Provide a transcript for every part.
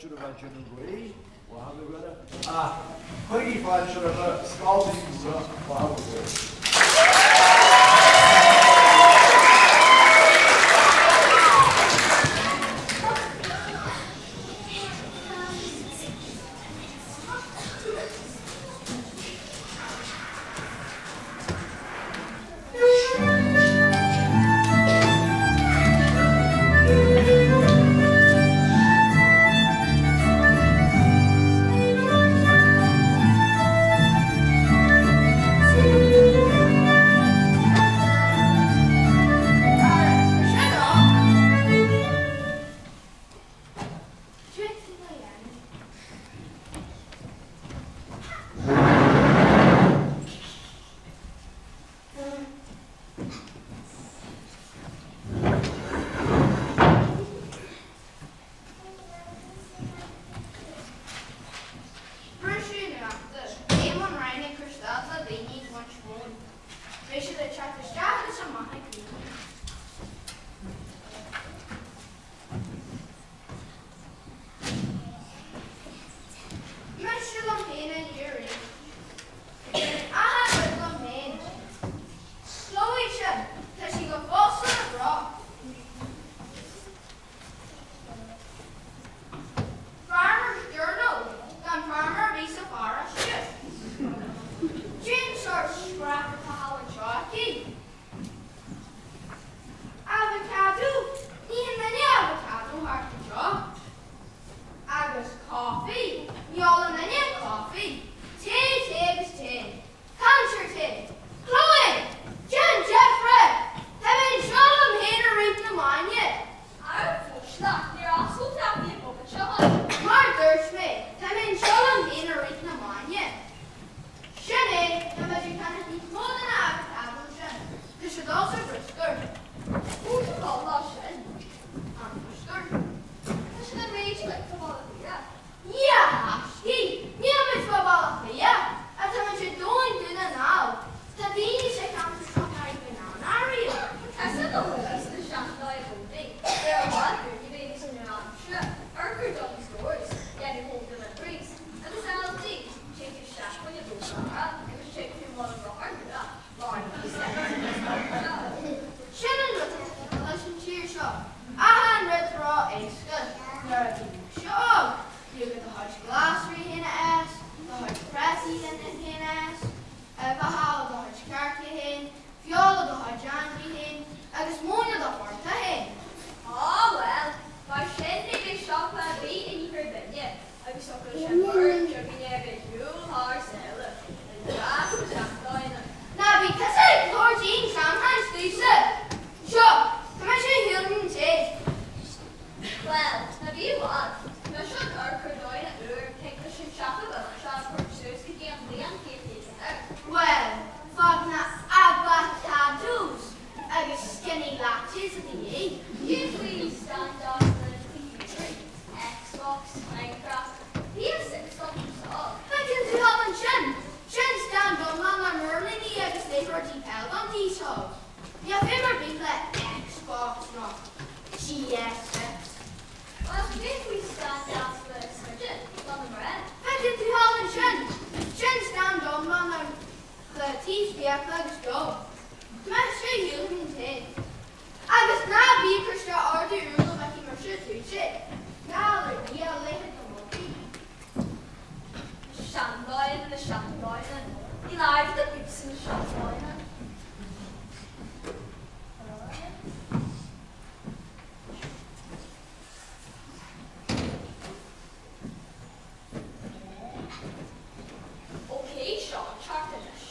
Sin a bheith sin an ghaoth, mhaith a dhuine. Ach cuirigí fáilte roimhe, Scoil Naomh Muire, Machaire Rabhartaigh. Briseadh nuachta, Éamonn Ryan ag cur stad le daoine ag baint móin. Beidh siad ag teacht isteach agus amach ag caoineadh. Mise liom féin inniu arís. Ag déanamh achan rud liom féin. Chloe sin, tá sí go fóill sona breá. Farmer's Journal, gan farmer ar bith sa pharóiste. Cén sórt scrap atá thall anseo aici? Avocado, ní hionann duine avocado thart anseo agus coffee, ní ólann duine coffee, tae, tae agus tae, cancer tae, Chloe, déan deifre, tá mé anseo liom féin ag roinnt na maidne. Ar fuisleach, níor oscail teach ní bhog anseo ann. Mar a dúirt mé, tá mé anseo liom féin ag roinnt na maidne. Sin é, tá muid ag ceannach níos mó de na avocado sin, tá siad dul sa bhruscar. Ó tá gá leo sin. An bruscar. Tá siad an méid uilig fá Bhaile Átha Cliath. Dhia thaiscí, níl muid fá Bhaile Átha Cliath, ach tá muid i dtóin Dún na nGall. Tá daoine sa cheantar seo nár ith banana ariamh. Tá tusa do luí sna seandáil i gcónaí, ar a bhfad dúinn a bheidh níos mó aimsire, urchar Dunnes Stores, dhéanamh home deliveries, agus Aldi. Téigh isteach chuig an bhóthar agus téigh faoi bhun an rothair nua, lárnaigí Sin an rud atá tugtha leis an tír seo, achan rud ró-éasca. Nuair a bhí mise óg, bhíodh do chuid glasraí féin a fhás, do chuid prátaí féin a fhás, uibheacha ó do chuid cearca féin, feoil ó do chuid ainmhí féin agus móin ó do phortach féin. Á bhuel, mar sin ní bheidh siopa ar bith in Iarthar Binne agus thiocfadh leis an mbeirt againne a bheith ag siúl thar sáile i dtráth na seandálaíochta. Ná bí tusa ag tabhairt aon seanchaint domhsa. Seo, tá mise ar shiúl an tae. Bhuel, ná bí i bhfad. Tá mise ag urchar dóigh na uair thig leis an siopa beag seo a thabhairt suas go dtí an bhliain 104. Bhuel, fág na avocados agus skinny lattes i do dhiaidh. Cé faoi stand-off na computer? Xbox, Minecraft, PS6 dom seo. Feiceann tú thall ansin? Sin stand iomlán le murlíní agus liathróidí peile don aos óg. Níl feidhm ar bith le Xbox ná PS6. Bhuel, cé faoi stand deas le smideadh do na mná? Feiceann tú thall ansin? Sin stand iomlán le taos fiacla agus deoch. Tá mise ar shiúl chun an tae. Agus ná bí ag cur isteach ordú úr do Mhicí mar seo tuigte. Ná le Dia a leithéid de mholtaí. Na seandálaithe, na seandálaithe, níl airgead acu sna seandálaithe. Ok, seo an ceart anois.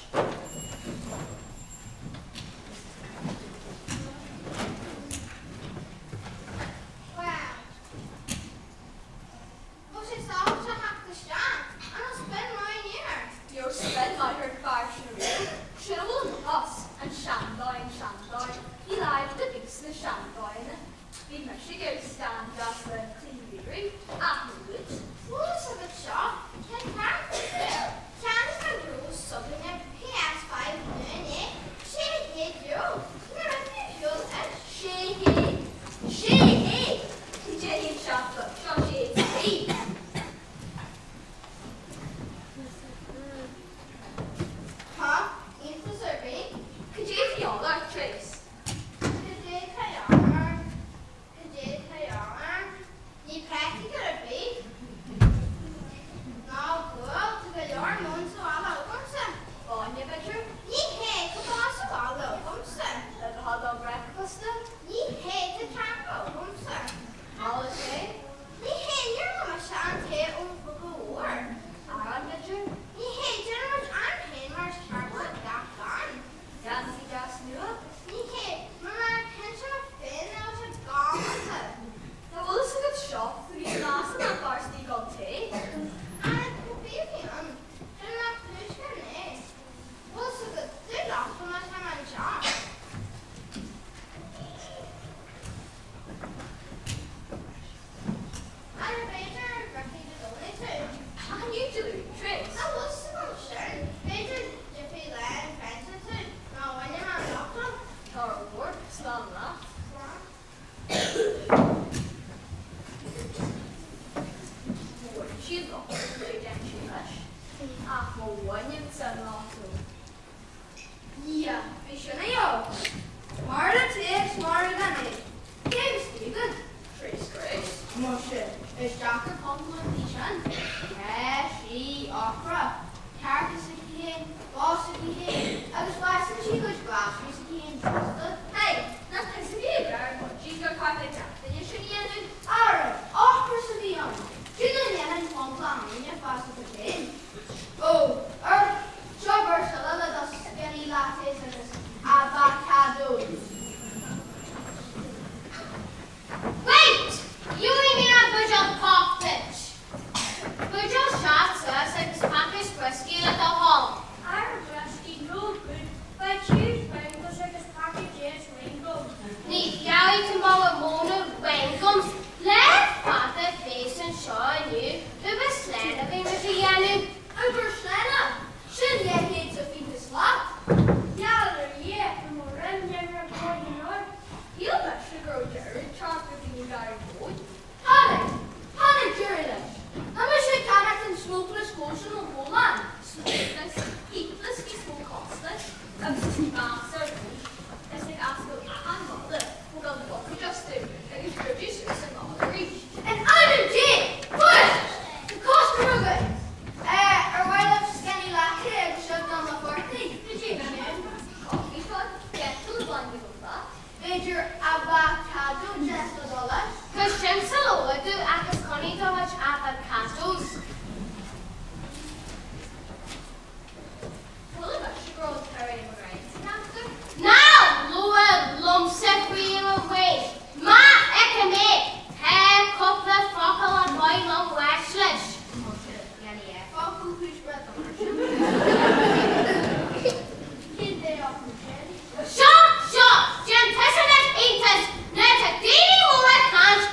B'fhéidir avocado deas le dul leis. Tá sin sa lóide agus coinnigh do chuid avocados. Chuala mise go raibh an tAire Eamon Ryan sa cheantar. Ná labhair liomsa faoi Éamon Ryan. Má fheicim é, tá cúpla focal ar mhaith liom ráit leis. Muise, dhéanfaidh é. Fág cúis breith dom mar sin. Cén dea-fhocal sin? Seo, seo, déan tusa anois iontas, nuair atá daoine móra ag caint,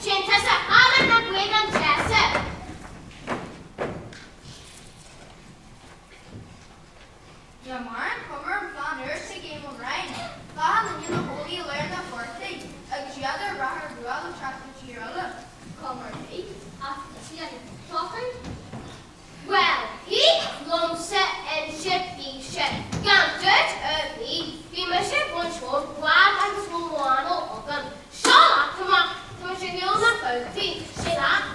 téann tusa thar na bréagáin deasa. Níl mórán cuma ar an phlean úr ag Éamon Ryan, achan duine ina chónaí i lár an phortaigh agus iad ar rothar rua le teacht ó tír eile. Cuma ar bith, ach is í an tsochaí. Bhuel, thig liomsa inse píosa, gan dabht ar bith, bhí mise ag baint móin fad agus bhí m'anal agam. Seo leat amach, tá mise ag gabháil na babhtaí, sé leat.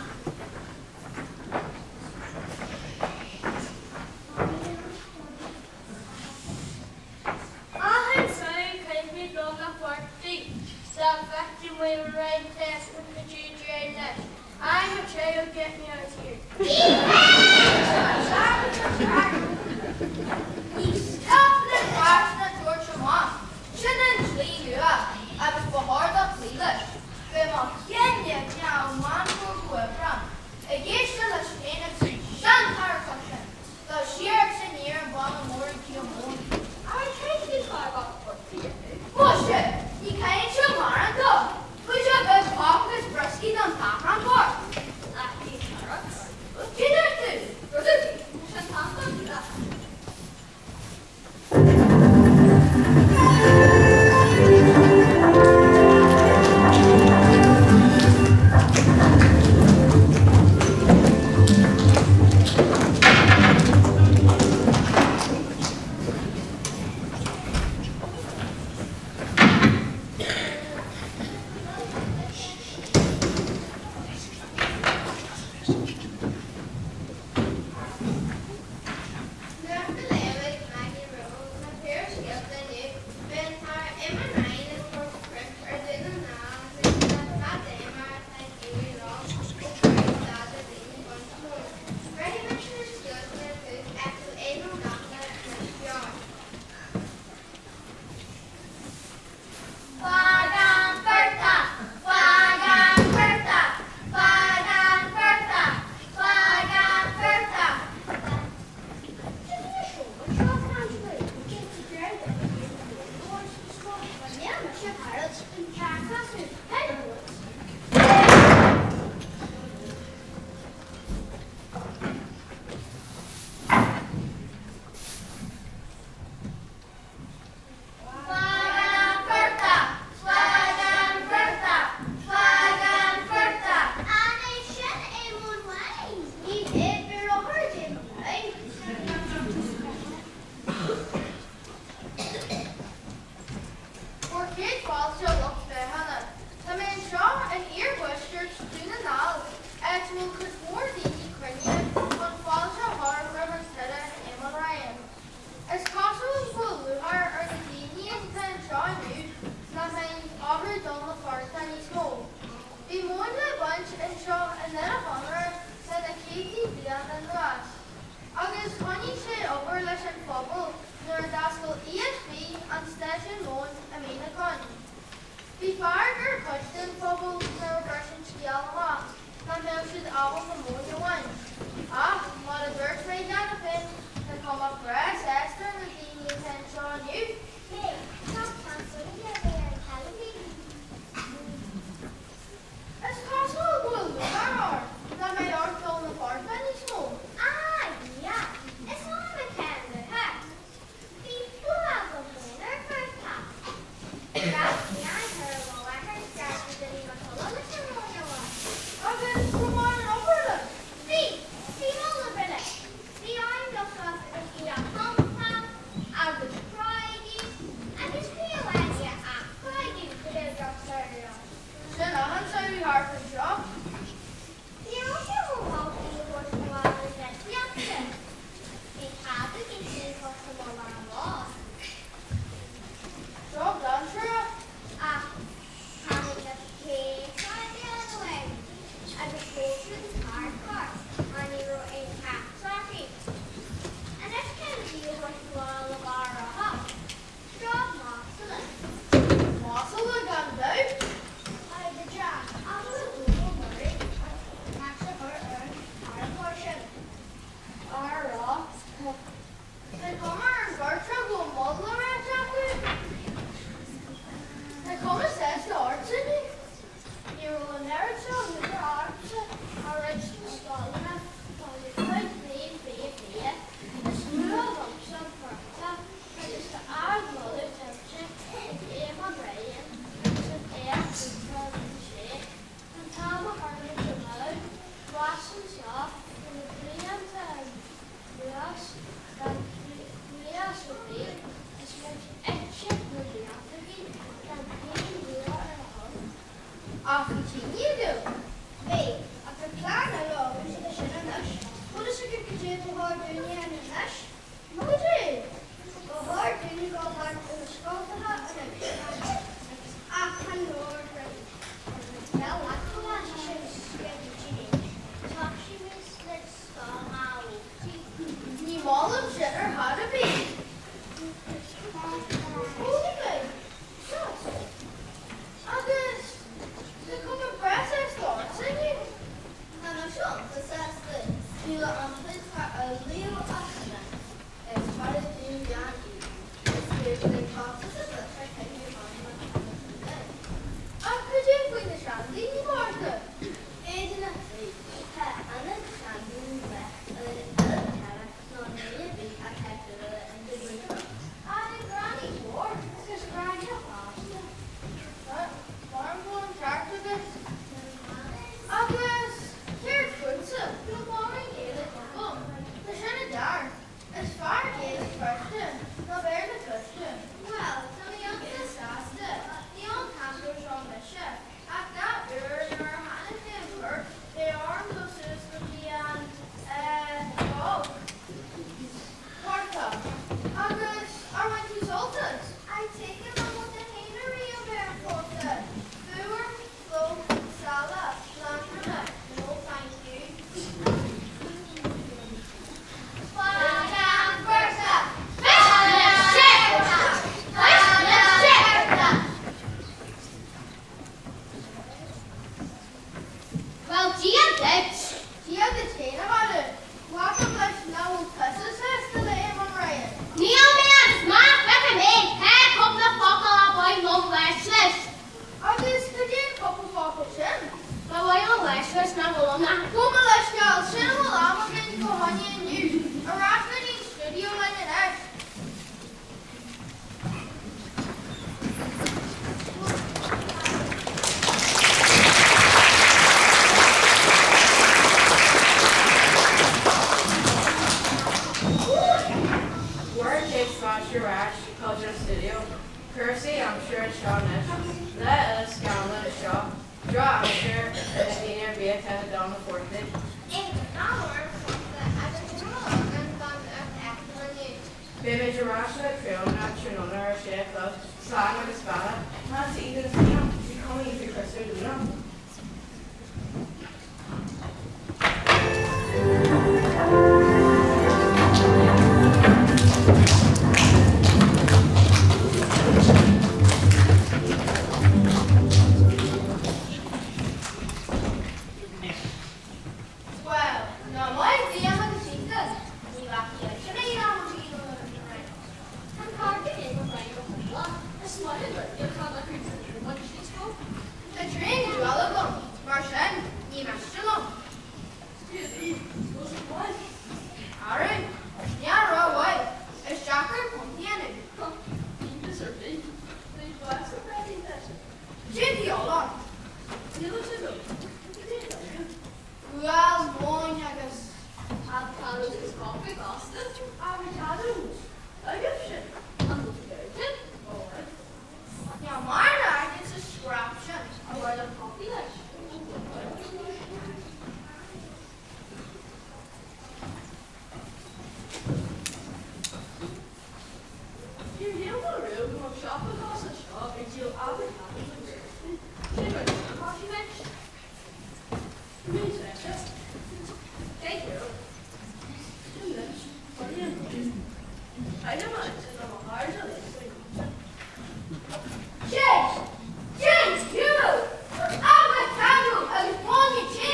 Achan samhradh caithfimid dul 'na phortaigh dá bhfeicfidh muid roinnt easpa go dtí deireadh leis. I'm a child, get me out of here. Ní stop le páirteanna tabhairt amach, sin an dlí nua agus ba chóir do cloí leis. Beidh mo chinneadh meann meanfar go hIfreann, ag éisteacht leis féin agus an seantarracach sin. Dul siar agus aniar an bhanna mór ag díol móin. Ar caithfidh tú carbhat a dhéanamh? Muise, ní chailleann sé mórán dó. Buidéal beag coke agus brioscaí don tachrán bocht. Ach ní tarrac. Cé dúirt tú? Rud ar bith, tá sé an t-am don Nuacht a léifidh Maggie Rose na fíorscéalta inniu, beidh an tAire Eamon Ryan ag tabhairt cuairt ar Dhún na nGall agus ag plé cad é mar atá ag éirí leo ó cuireadh stad le daoine ag baint móna. Bhreithnigh mise na scéalta ar tús ach tá Aidan Ó Neachtain anois beo. Fág an portach! Fág an portach! Fág an portach! Fág an portach! Fág an portach! Fág an portach! Fág an portach! An é sin Éamonn Ryan? Ní hé, bhí rothar ag Éamonn Ryan. Bhur gcéad fáilte a lucht féachana. Tá mé anseo in iardheisceart Dhún na nGall, áit a bhfuil cuid mhór daoine cruinnithe chun fáilte a chur roimh an tAire Eamon Ryan. Is cosúil go bhfuil lúcháir ar na daoine atá anseo inniu nach mbeidh orthu dul 'na phortach níos mó. Bhí móin le baint anseo i nDoire Chonaire le na céadtaí bliain anuas. Agus choinnigh sé obair leis an phobal nuair a d'oscail ESB an stáisiún móin i Mín an Choinn. Bhí fearg ar chuid den phobal nuair a bhris an scéal amach nach mbeadh siad ábalta móin a bhaint. Ach, mar a dúirt mé cheana féin, tá cuma bhreá sásta ar na daoine atá anseo inniu. Mé, tá seans a bheith ar an teilifís. Is cosúil go bhfuil lúcháir ort nach mbeidh ort dul 'na phortach níos mó. Ah, yeah, is ann atá an lúcháir. Bhí fuath agam móin ar phortach. Gach bliain chuir mo mháthair isteach go dtí mo chodladh leis an móin a bhaint. Agus go maith an obair leis. Bhí, bhí mo leis. Bhí orainn dul suas agus iad a tiontú agus cráigeadh agus bhí a bhaile a chráigeadh go raibh drochsamhradh ann. Sin achan samhradh thart anseo. Ní raibh sé chomh holc í a thabhairt abhaile le blianta. Bhí tada go dtí chos na mná. Seo gan trua. Cúrsaí aimsire anseo anois. Lá eile scamallach anseo. Drochaimsir ar na daoine ar bith atá ag dul na portaigh. Beidh muid ar ais le Tríona tráthnóna ar a sé a chlog. Slán agus beannacht. Más aoibhinn is mian, bhí cuma iontach crosta ar Liam. Bhuel, ná maith Liam agus Ethan, ní bhfaca sin é am an tsaoil an Tá an cárta céim a Bhrian Ó Conghaile, is maith an rud é tá na cúig cinn níos mó. Tá traein dúil agam, mar sin ní miste liom. Arú, ní rómhaith, is deacair punt a dhéanamh. Sin díol ort. Gual, móin agus. Níl mórán airgid sa scrap sin. Sé, déan euro ar avocado agus bainne te!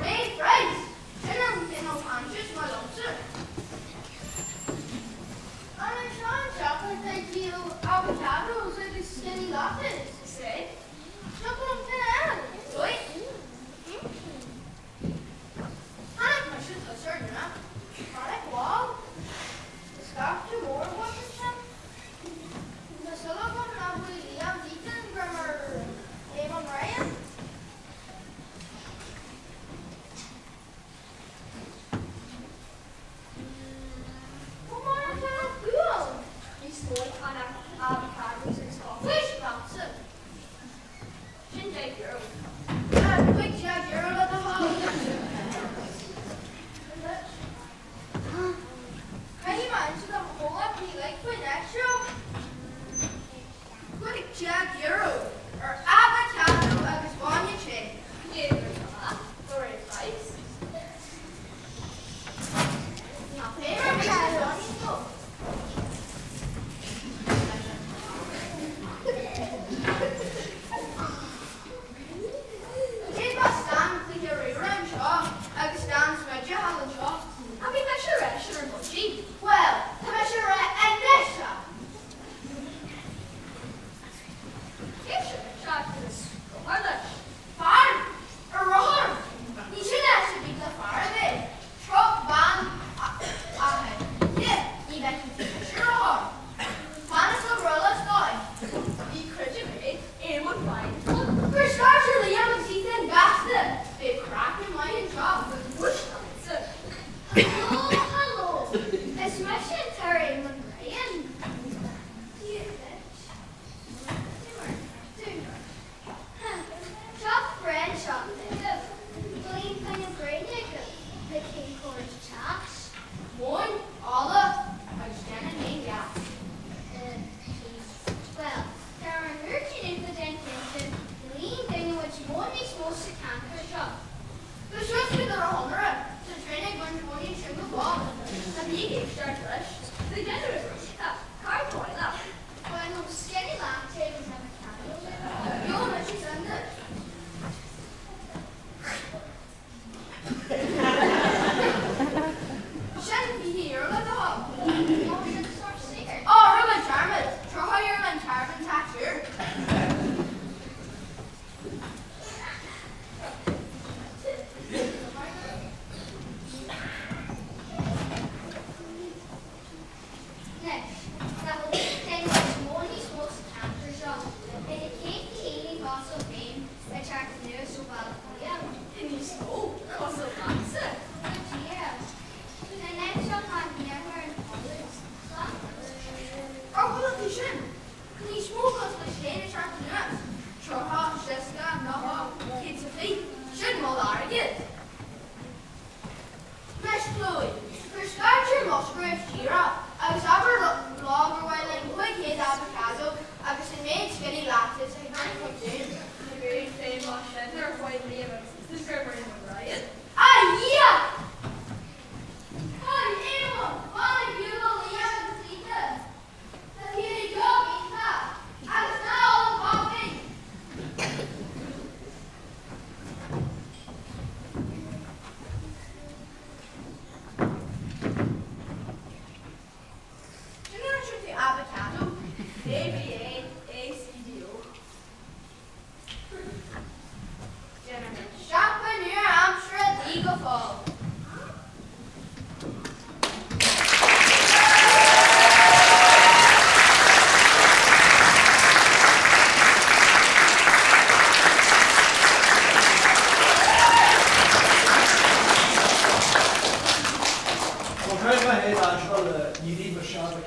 Réidh Price, sin an cineál cainte is maith liomsa. An é seo an siopa atá ag díol avocados agus skinny lattes? Seo chugam duine eile, duit. Tháinig mise tusa ar dhuine. Tháinig bhal. Tá scaifte mór amuigh ansin. Tá súil agam nach bhfuil Liam Deacon gur mar Eamon Ryan. Chomh maith le gual. Faois leatsa. Sin €10. €15 le do thoil. Caithfidh mé inse do mo chomhlacht ní ligfidh.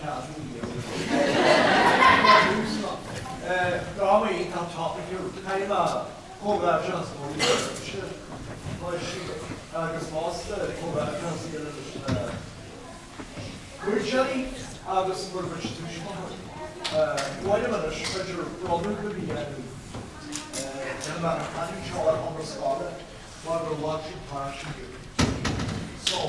ceadú Dráma iontach topiciúil. Caithfidh mé comhghairdeas a thabhairt agus fosta comhghairdeas a dhéanamh leis na cuairteoirí agus bhur gcuid tuismitheoirí. Bhuaileam anois, b'fhéidir bronnadh a dhéanamh ar an ainm seo ar Thomas Scoile mar gur ghlac siad páirt inniu. So,